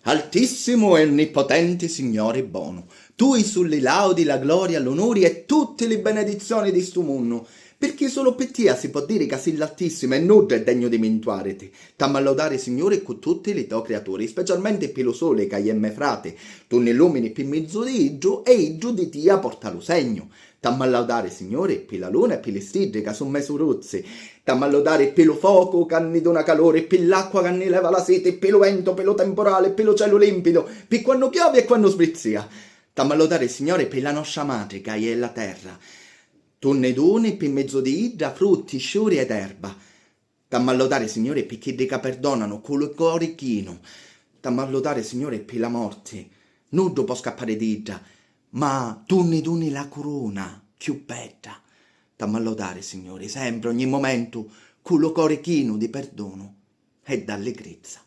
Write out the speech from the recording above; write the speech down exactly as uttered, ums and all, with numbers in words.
Altissimu e onnipotenti Signori bonu, tui su li laudi, la gloria, l'unuri e tutti li benedizzioni di stu munnu, pirchì sulu pi tia si pò diri ca si l'altissimu e nudda è degnu di mintuariti. T'amma laudari, Signuri, cu tutti li to criaturi, specialmenti pi lu suli ca è me frati, tu nni lumini pi mizzu di iddu e iddu di tia porta lu segnu. T'amma laudari, Signuri, pi la luna e pi li stiddi ca su me suruzzi. T'amma laudari pi lu focu ca nni duna caluri, pi l'acqua ca nni leva la siti, pi lu ventu, pi lu timpurali, pi lu celu limpidu, pi quannu chiovi e quannu sbrizzia. T'amma laudari, Signuri, pi la nostra matri ca è la terra. Tu nni duni pi mizzu di idda frutti, sciuri ed erba. T'amma laudari, Signuri, pi chiddi ca pirdonanu cu lu cori chinu. T'amma laudari, Signuri, pi la morti. Nuddu pò scappari di idda, ma tu nni duni la curuna cchiù bedda. T'amma laudari, Signuri, sempri, ogni mumentu, cu lu cori chinu di pirdonu e d'alligrizza.